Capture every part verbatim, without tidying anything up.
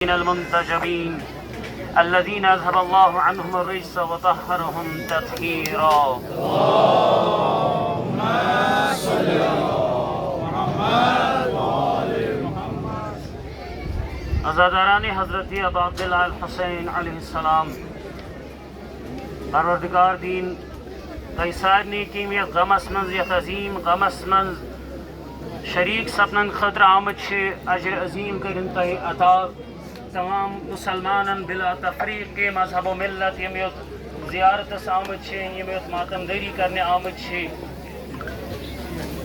المنتجبين الذين أذهب الله عنهم الرجس وطهرهم تطهيرا. عزاداران حضرت ابا عبداللہ الحسین علیہ السلام، پروردگار دین تۄہہِ سارنٕے کہِ یِم یتھ غمس منٛز، یتھ عظیم غمس منٛز شریک سپنن خٲطرٕ آمٕتۍ چھِ، اجر عظیم کٔرِن تۄہہِ عطا۔ تمام مسلمانن بلا تفریق، کے مذہب و ملت، یِم یوت زیارتس آمٕتۍ چھِ، یِم یوت ماتم دٲری کرنہِ آمٕتۍ چھِ،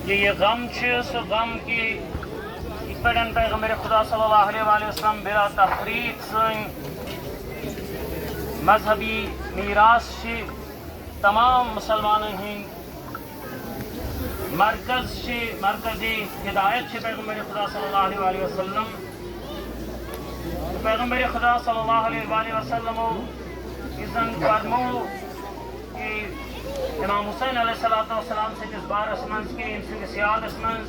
کہ یہِ غم چھُ سُہ غم کہ یِتھ پٲٹھۍ پیغمبر خدا صلی اللہ علیہ وآلہ وسلم بلا تفریق سٲنۍ مذہبی میراث چھِ، تمام مسلمانن ہٕنٛدۍ مرکز چھِ، مرکز ہدایت چھِ پیغمبر خدا صلی اللہ علیہ وآلہ وسلم۔ پیغمبر خدا صلی اللہ علیہ وآلہ وسلم یُس زن فرمو کہ امام حسین علیہ الصلوۃ والسلام سٕنٛدِس بارس منٛز کہ أمۍ سٕنٛدِس یادس منٛز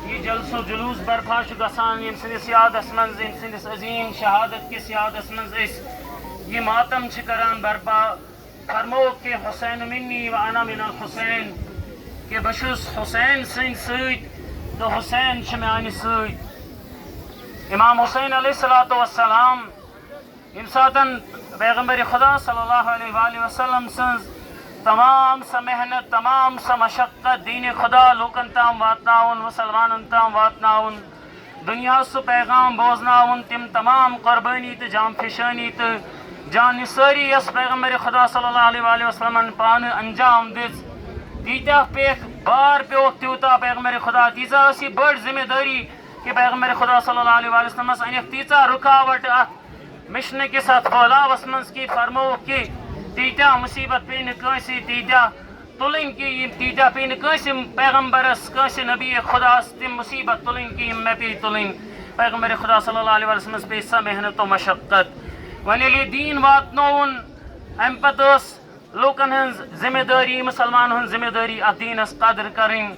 یہِ جلسہٕ و جلوس برپا چھُ گژھان، ییٚمہِ سٕنٛدِس یادس منٛز، ییٚمہِ سٕنٛدِس عظیم شہادت کِس یادس منٛز أسۍ یہِ ماتم چھِ کران برپا۔ فرمووُکھ کہ حسین منی و انا من الحسین، کہ بہٕ چھُس حسین سٕنٛدۍ سۭتۍ تہٕ حسین چھُ میانہِ سۭتۍ۔ امام حسین علیہ الصلوۃ والسلام، ییٚمہِ ساتن پیغمبر خدا صلی اللہ علیہ وآلہ وسلم سٕنٛز تمام سۄ محنت، تمام سۄ مشقت دین خدا لوٗکن تام واتناوُن، مسلمانن تام واتناوُن، دُنیاہَس سُہ پیغام بوزناوُن، تِم تمام قۄربٲنی تہٕ جان فشٲنی تہٕ جان نثٲری یۄس پیغمبر خدا صلی اللہ علیہ وآلہ وسلمن پانہٕ انجام دِژ، تیٖتیٛاہ پیٚکھ بار پیوٚکھ تیوٗتاہ پیغمبر خدا، تیٖژاہ ٲس یہِ بٔڑ ذمہ دٲری کہ پیغمبر خدا صلی اللہ علیہ وآلہ وسلمس انیکھ تیٖژاہ رُکاوٹ اتھ مشنہٕ کِس اتھ پھٲلاوس منٛز کہ فرمووُکھ کہ تیٖتیٛاہ مُصیبت پیٚیہِ نہٕ کٲنٛسہِ، تیٖتیٛاہ تُلٕنۍ کہ یِم تیٖتیٛاہ پیٚیہِ نہٕ کٲنٛسہِ پیغمبرس، کٲنٛسہِ نبی خداس تِم مُصیبت تُلٕنۍ کہ یِم مےٚ پیٚیہِ تُلٕنۍ۔ پیغمبر خدا صلی اللہ علیہ وسلمس پیٚیہِ سۄ محنت و مشقت۔ وۄنۍ ییٚلہِ یہِ دیٖن واتنووُن، امہِ پتہٕ ٲس لوٗکن ہٕنٛز ذمہ دٲری، مسلمانن ہٕنٛز ذمہ دٲری اتھ دیٖنس قدر کرٕنۍ۔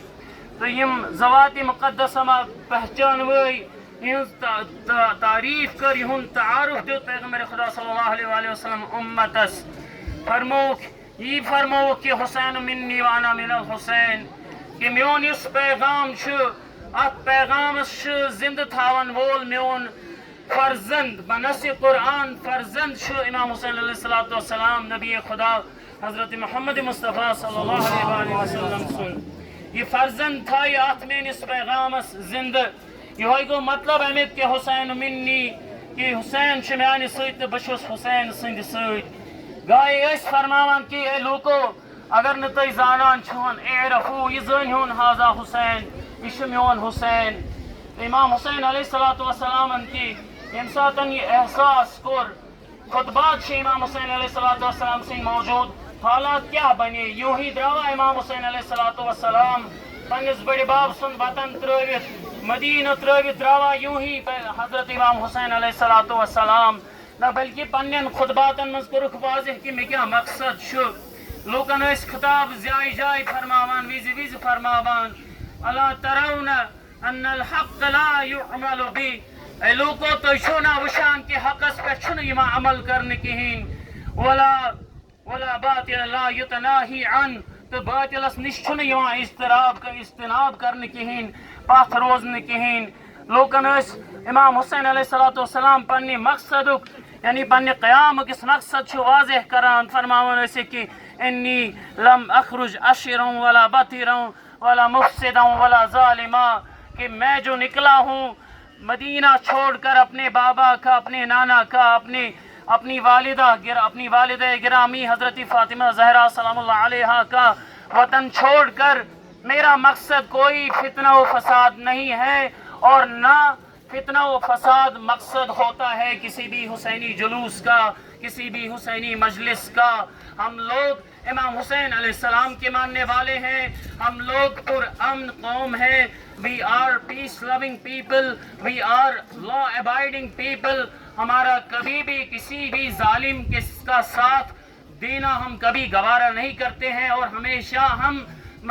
تہٕ یِم ذوات مقدسہ ما پہچان وٲے، یِہٕنٛز تا-، تا-، تعریف کٔر، یِہُنٛد تعارف دیُت پیغمبر خدا صلی اللہ علیہ وآلہ وسلم امتس۔ فرمووُکھ، یی فرمووُکھ کہ حسین منی وانا من الحسین، کہ میون یُس پیغام چھُ، اتھ پیغامس چھُ زندٕ تھاون وول میون فرزند، بنص قرآن فرزند چھُ امام حسین علیہ الصلوۃ والسلام، نبی خدا حضرت محمد مصطفیٰ صلی اللہ علیہ وآلہ وسلم سُنٛد۔ یہِ فرزند تھایہِ اتھ میٲنِس پیغامس زندٕ۔ یِہوٚے گوٚو مطلب امیُک کہ حسین منی، کہ حسین چھُ میانہِ سۭتۍ تہٕ بہٕ چھُس حسین سٕنٛدِ سۭتۍ۔ گایے ٲسۍ فرماوان کہ اے لوٗکو، اگر نہٕ تُہۍ زانان چھِہون، اعرفو، یہِ زٲنۍہون، ھذا حسین، یہِ چھُ میون حسین۔ امام حسین علیہ الصلوۃ والسلامن تہِ ییٚمہِ ساتن یہِ احساس کوٚر، خطبات چھِ امام حسین علیہ الصلوۃ والسلام سٕنٛدۍ موجود۔ حالات کیٛاہ بنے؟ یوٗہی درٛاوا امام حسین علیہ الصلوۃ والسلام پننِس بٔڈِ بب سُنٛد وطن ترٛٲوِتھ، مدینہ ترٛٲوِتھ درٛاوا یوٗہی حضرت امام حسین علیہ الصلوۃ والسلام؟ نہ، بلکہ پننٮ۪ن خطباتن منٛز کوٚرُکھ واضح کہ مےٚ کیٛاہ مقصد چھُ۔ لوٗکن ٲسۍ خطاب جایہِ جایہِ فرماوان، وِزِ وِزِ فرماوان، الا ترون ان الحق لا يعمل به۔ اے لوٗکو، تُہۍ چھِو نا وٕچھان کہ حقس پٮ۪ٹھ چھُنہٕ یِوان عمل کرنہٕ کِہیٖنۍ؟ ولا، ولا باطل لا يتناهي عنه۔ تہٕ باطلس نِش چھُنہٕ یِوان اجتناب، اجتناب کرنہٕ کِہیٖنۍ، پتھ روزنہٕ کِہیٖنۍ۔ لوٗکن ٲسۍ امام حسین علیہ الصلوۃ والسلام پننہِ مقصدُک، یعنی پننہِ قیامُک یُس مقصد چھُ، واضح کران، فرماوان ٲسِکھ کہ انی لم اخرج اشرا ولا بطرا ولا مفسدا ولا ظالما، کہ میں جو نکلا ہوں مدینہ چھوڑ کر اپنے بابا کا، اپنے نانا کا، اپنے، اپنی والدہ گر-، اپنی والدہ گرامی حضرت فاطمہ زہرا سلام اللہ علیہا کا وطن چھوڑ کر، میرا مقصد کوئی فتنہ و فساد نہیں ہے، اور نہ فتنہ و فساد مقصد ہوتا ہے کسی بھی حسینی جلوس کا، کسی بھی حسینی مجلس کا۔ ہم لوگ امام حسین علیہ السلام کے ماننے والے ہیں، ہم لوگ پرامن قوم ہیں، we are peace loving people, we are law abiding people۔ ہمارا کبھی بھی کسی بھی ظالم کے، کا ساتھ دینا ہم کبھی گوارا نہیں کرتے ہیں، اور ہمیشہ ہم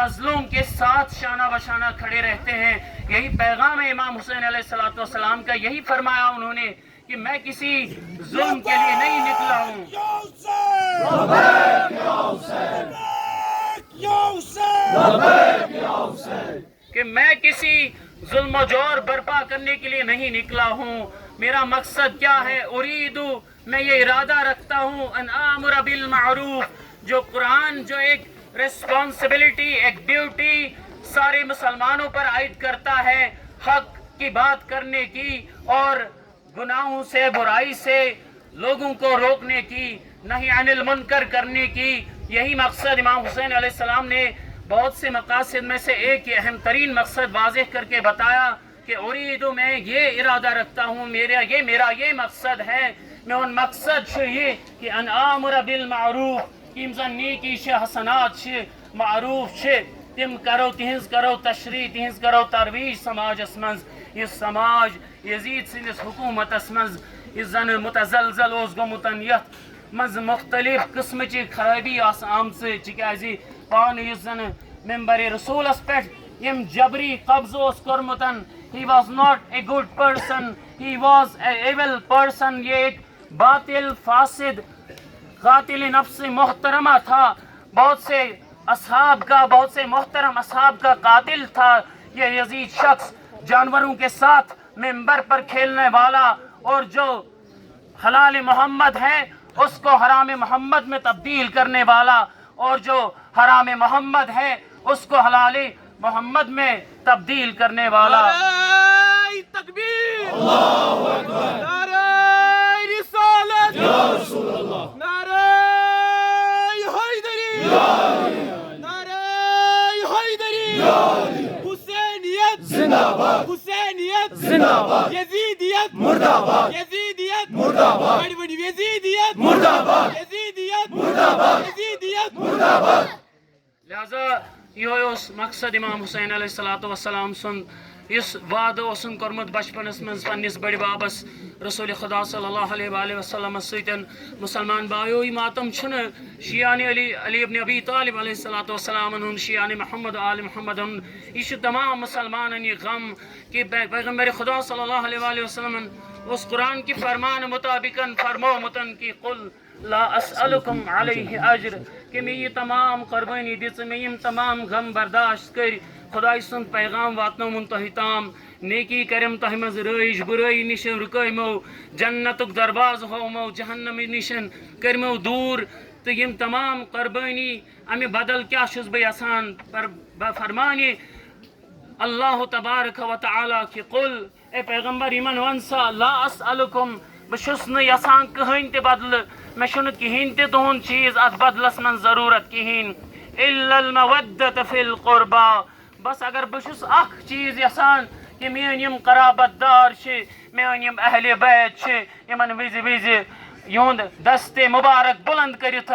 مظلوم کے ساتھ شانہ بشانہ کھڑے رہتے ہیں۔ یہی پیغام ہے امام حسین علیہ الصلوۃ والسلام کا، یہی فرمایا انہوں نے کہ میں کسی ظلم کے لیے نہیں نکلا ہوں، کہ میں کسی ظلم و جور برپا کرنے کے لیے نہیں نکلا ہوں۔ میرا مقصد کیا ہے؟ ارید، میں یہ ارادہ رکھتا ہوں، ان آمر بالمعروف، جو قرآن جو ایک ریسپانسبلٹی، ایک ڈیوٹی سارے مسلمانوں پر عائد کرتا ہے، حق کی بات کرنے کی اور گناہوں سے، برائی سے لوگوں کو روکنے کی، نہی عن المنکر کرنے کی۔ یہی مقصد امام حسین علیہ السلام نے بہت سے مقاصد میں سے ایک، یہ اہم ترین مقصد واضح کر کے بتایا کہ ارید، میں یہ ارادہ رکھتا ہوں، میرا یہ، میرا یہ مقصد ہے۔ میون مقصد چھُ یہِ کہ ان آمر بالمعروف، یِم زن نیکی چھِ، حسنات چھِ، معروف چھِ، تِم کرو، تِہنٛز کرو تشریح، تِہنٛز کرو ترویج سماجس منٛز۔ یُس سماج یزید سٕنٛدِس حکومتس منٛز، یُس زن متزلزل اوس گوٚمُت، یتھ منٛز مختلف قسمٕچہِ خرٲبی آسہٕ آمژٕ، تِکیازِ پانہٕ یُس زن ممبر رسولس پٮ۪ٹھ یِم جبری قبضہٕ اوس کوٚرمُت، he was not a good person, he was a evil person، یہ ایک باطل، فاسد، قاتل نفس محترمہ تھا، بہت سے اصحاب کا، بہت سے محترم اصحاب کا قاتل تھا یہ یزید شخص، جانوروں کے ساتھ ممبر پر کھیلنے والا، اور جو حلال محمد ہے اس کو حرام محمد میں تبدیل کرنے والا، اور جو حرام محمد ہے اس کو حلال محمد میں تبدیل کرنے والا۔ نعرہ تکبیر! اللہ اکبر! نعرہ رسالت! یا رسول اللہ! نعرہ حیدری! یا علی! نعرہ حیدری! یا علی! حسینیت! زندہ باد! حسینیت! زندہ باد! یزیدیت! مردہ باد! یزیدیت! مردہ باد! بڑی بڑی یزیدیت! مردہ باد! یزیدیت! مردہ باد! یزیدیت! مردہ باد! لہذا یہوے اوس مقصد امام حسین علیہ الصلوۃ والسلام سُنٛد، یُس وعدٕ اوسُن کوٚرمُت بچپنس منٛز پننِس بٔڑِ بابس رسول خدا صلی اللہ علیہ وآلہ وسلمس سۭتۍ۔ مسلمان بایو، یہِ ماتم چھُنہٕ شیعان علی، علی ابن ابی طالب علیہ الصلوۃ والسلامن ہُنٛد، شیعان محمد و آل محمدن ہُنٛد، یہِ چھُ تمام مسلمانن یہِ غم کہ پے-، پیغمبر خدا صلی اللہ علیہ وآلہ وسلمن اوس قرآن کہِ فرمان مطابقن فرمومُت کہ قل لا اسألکم علیہ اجر، کہ مےٚ یہِ تمام قربٲنی دِژ، مےٚ یِم تمام غم برداشت کٔرۍ، خداے سُنٛد پیغام واتنووُن تۄہہِ تام، نیکی کٔرٕم تۄہہِ منٛز رٲیِج، بُرٲیی نِش رُکٲومو، جنتُک دروازٕ ہوومو، جہنم نِش کٔرمو دوٗر، تہٕ یِم تمام قربٲنی، امہِ بدل کیٛاہ چھُس بہٕ یژھان؟ پر-، بہٕ فرمانہِ اللہ تبارک و تعالیٰ کہ قل، اے پیغمبر، یِمن وَن سا، لا اسألکم، بہٕ چھُس نہٕ یژھان کٕہٕنۍ تہِ بدلہٕ، مےٚ چھُنہٕ کِہیٖنۍ تہِ تُہُنٛد چیٖز اتھ بدلس منٛز ضروٗرت کِہیٖنۍ، الا المودۃ فی القربی، بس اگر بہٕ چھُس اکھ چیٖز یژھان کہ میٲنۍ یِم قرابت دار چھِ، میٲنۍ یِم اہل بیت چھِ، یِمن وِزِ وِزِ یِہُنٛد دستِ مُبارک بُلنٛد کٔرِتھ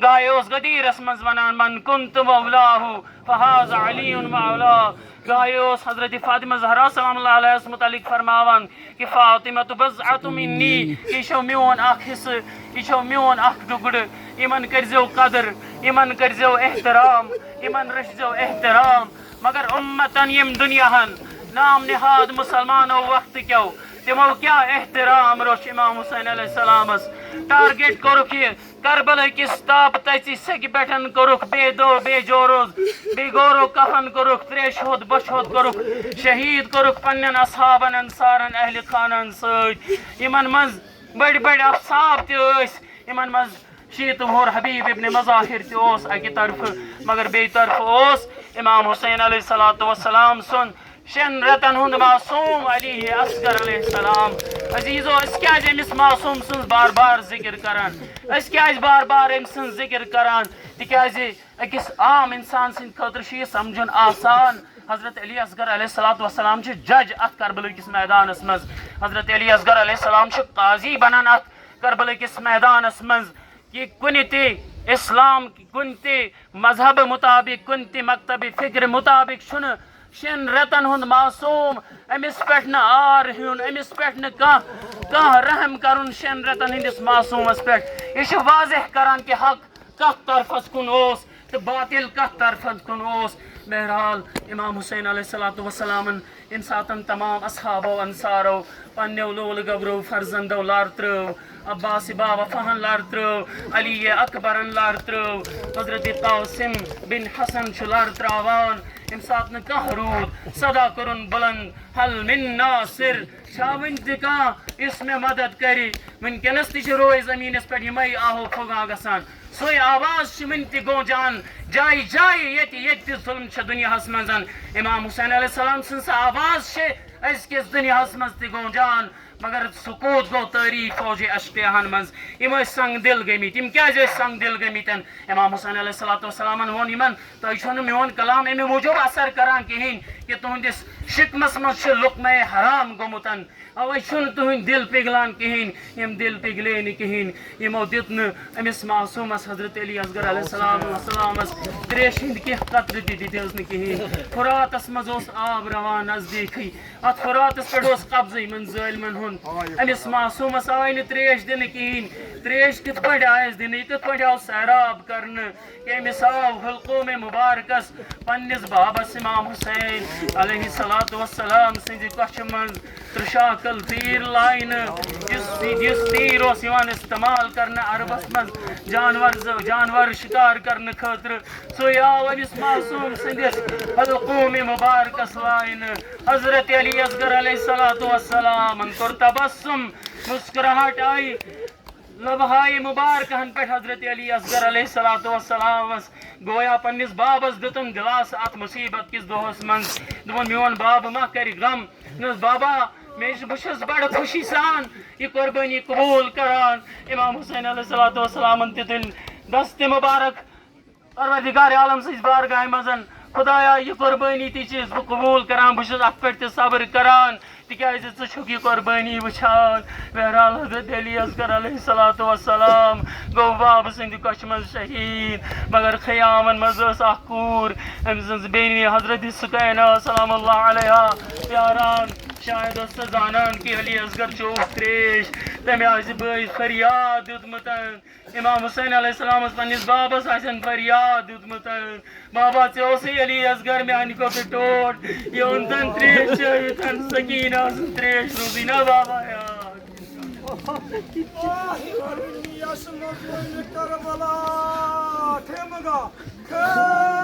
گایہِ اوس غدیٖرس منٛز ونان، من کنت مولاہ فہذا علی مولا۔ گایہِ اوس حضرت فاطمہ زہرا سلام اللہ علیہس متعلق فرماوان کہ فاطمہ بضعۃ منی، یہِ چھو میون اکھ حصہٕ، یہِ چھو میون اکھ ٹُکڑٕ، یِمن کٔرزیو قدر، یِمن کٔرزیو احترام، یِمن رٔچھزیو احترام۔ مگر امتن یِم دُنیاہن نام نہاد مسلمانو وقت کیو، تِمو کیٛاہ احترام روٚچھ امام حسین علیہ السلامس؟ ٹارگیٹ کوٚرُکھ یہِ کربلہٕ کِس تاپہٕ تژِ سیٚکہِ پٮ۪ٹھ، کوٚرُکھ بے دو بے جوروز، بے گورو کفن کوٚرُکھ، تریش ہوٚت بۄچھِ ہوٚت کوٚرُکھ، شہیٖد کوٚرُکھ پننٮ۪ن اصحابن، انصارن، اہلِ خانن سۭتۍ۔ یِمن منٛز بٔڑۍ بٔڑۍ اصحاب تہِ ٲسۍ، یِمن منٛز شیٖتہٕ وُہُر حبیب ابن مظاہر تہِ اوس اکہِ طرفہٕ، مگر بیٚیہِ طرفہٕ اوس امام حسین علیہ الصلوۃ والسلام سُنٛد شٮ۪ن رٮ۪تن ہُنٛد معصوم علی اصغر علیہ السلام۔ عزیزو، أسۍ کیٛازِ أمِس معصوم سٕنٛز بار بار ذِکِر کران؟ أسۍ کیٛازِ بار بار أمۍ سٕنٛز ذِکِر کران؟ تِکیٛازِ أکِس عام اِنسان سٕنٛدِ خٲطرٕ چھُ یہِ سمجھُن آسان، حضرت علی اصغر علیہ الصلوۃ والسلام چھِ جج اتھ کربلہٕ کِس میدانس منٛز۔ حضرت علی اصغر علیہ السلام چھِ قاضی بنان اتھ کربلہٕ کِس میدانس منٛز۔ کہ کُنہِ تہِ اسلام، کُنہِ تہِ مذہب مطابق، کُنہِ تہِ مکتب فکر مطابق چھُنہٕ شٮ۪ن رٮ۪تن ہُنٛد معصوم، أمِس پٮ۪ٹھ نہٕ عار ہیوٚن، أمِس پٮ۪ٹھ نہٕ کانٛہہ، کانٛہہ رحم کرُن شٮ۪ن رٮ۪تن ہٕنٛدِس معصومس پٮ۪ٹھ۔ یہِ چھُ واضح کران کہ حق کتھ طرفس کُن اوس تہٕ باطل کتھ طرفس کُن اوس۔ بہرحال، امام حسین علیہ الصلوۃ والسلامن ییٚمہِ ساتن تمام اصحابو انصارو پننیو لول گبرو فرزندو لر ترٲو، عباس با وفاہن لر ترٲو، علی اکبرن لر ترٲو، حضرت قاسم بن حسن چھُ لر تراوان، ییٚمہِ ساتہٕ نہٕ کانٛہہ روٗد، صدا کوٚرُن بلند، "حل من ناصر؟" چھا وٕنہِ تہِ کانٛہہ یُس مےٚ مدد کرِ؟ وٕنکیٚنس تہِ چھِ روے زٔمیٖنس پٮ۪ٹھ یِمے آہو فغاں گژھان۔ سۄے آواز چھِ وٕنہِ تہِ گوٗنجان جایہِ جایہِ، ییٚتہِ ییٚتہِ تہِ ظُلم چھِ دُنیاہَس منٛز۔ امام حسین علیہ السلام سٕنٛز سۄ آواز چھِ أزکِس دُنیاہَس منٛز تہِ گوٗنجان۔ مگر سکوٗت گوٚو تٲریٖخ فوجِ اشقیاہَن منٛز۔ یِم ٲسۍ سنگ دِل گٔمٕتۍ۔ یِم کیٛازِ ٲسۍ سنگ دِل گٔمٕتۍ؟ امام حسین علیہ الصلوۃ والسلامَن ووٚن یِمَن، "تۄہہِ چھُو نہٕ میون کلام اَمہِ موٗجوٗب اثر کران کِہیٖنۍ کہِ تُہٕنٛدِس شِکمَس منٛز چھِ لقمہ حرام گوٚمُت۔ اَوَے چھُنہٕ تُہٕنٛدۍ دِل پِگلان کِہیٖنۍ۔" یِم دِل پِگلے نہٕ کِہیٖنۍ۔ یِمو دیُت نہٕ أمِس معصوٗمَس حضرت علی اصغر علیہ السلام وسلامَس ترٛیشہِ ہِنٛدۍ کینٛہہ قطرٕ تہِ دِتۍ حظ نہٕ کِہیٖنۍ۔ فراتَس منٛز اوس آب روان نزدیٖکھٕے۔ اَتھ فراتَس پٮ۪ٹھ اوس قبضہٕ یِمَن ظٲلمَن ہُنٛد۔ أمِس معصوٗمَس آے نہٕ ترٛیش دِنہٕ کِہیٖنۍ۔ ترٛیش کِتھ پٲٹھۍ آیَس دِنہٕ؟ یہِ کِتھ پٲٹھۍ آو سیراب کرنہٕ؟ أمِس آو حلقوم مبارکس پننِس بابس امام حسین علیہ الصلوۃ والسلام سٕنٛزِ کۄچھِ منٛز ترٛشاکل تیٖر لاینہٕ۔ یُس، یُس تیٖر اوس یِوان استعمال کرنہٕ عربس منٛز جانور ز-، جانور شکار کرنہٕ خٲطرٕ، سُے آو أمِس معصوم سٕنٛدِس حلقوم مبارکس لاینہٕ۔ حضرت علی اصغر علیہ الصلوۃ والسلامن کوٚر تبسم، مسکراہٹ آیہِ لبہائے مبارکہن پٮ۪ٹھ حضرت علی اصغر علیہ الصلوۃ والسلامس۔ گویا پننِس بابس دیُتُن دِلاسہٕ اتھ مصیبت کِس دۄہس منٛز۔ دوٚپُن، "میون باب ما کرِ غم؟" دوٚپنس، "بابا، مےٚ چھُ، بہٕ چھُس بڑٕ خوشی سان یہِ قربٲنی قبوٗل کران۔" امام حسین علیہ الصلوۃ والسلامن تہِ تُلۍ دست مبارک پروردگار عالم سٕنٛز بارگاہہِ منٛز، "خدایا، یہِ قربٲنی تہِ چھُس بہٕ قبوٗل کران، بہٕ چھُس اتھ پٮ۪ٹھ تہِ صبر کران، تِکیازِ ژٕ چھُکھ یہِ قربٲنی وٕچھان۔" بہرحال، حضرت علی اصغر علیہ الصلوۃ والسلام گوٚو بابہٕ سٕنٛدِ کۄچھِ منٛز شہیٖد۔ مگر خیامن منٛز ٲس اکھ کوٗر، أمۍ سٕنٛز بیٚنہِ حضرت سکینہ سلام اللہ علیہا پیاران۔ شاید ٲس سۄ زانان کہِ علی اصغر چوٚو ترٛیش، تٔمۍ آسہِ بٲیِس فریاد دیُتمُت۔ امام حسین علیہ السلامس پننِس بابس آسن فریاد دیُتمُت، "بابا، ژےٚ اوسُے علی اصغر میانہِ کھۄتہٕ ٹوٹھ، یہِ اوٚن تن ترٛیش چٲوِتھ، سکیٖنہ سٕنٛز ترٛیش روٗزٕے نا بابا یاد۔" آہ، یہِ کوٚرُن یَس مۄکلٲوِتھ کربلا، ٹھیٖک گا؟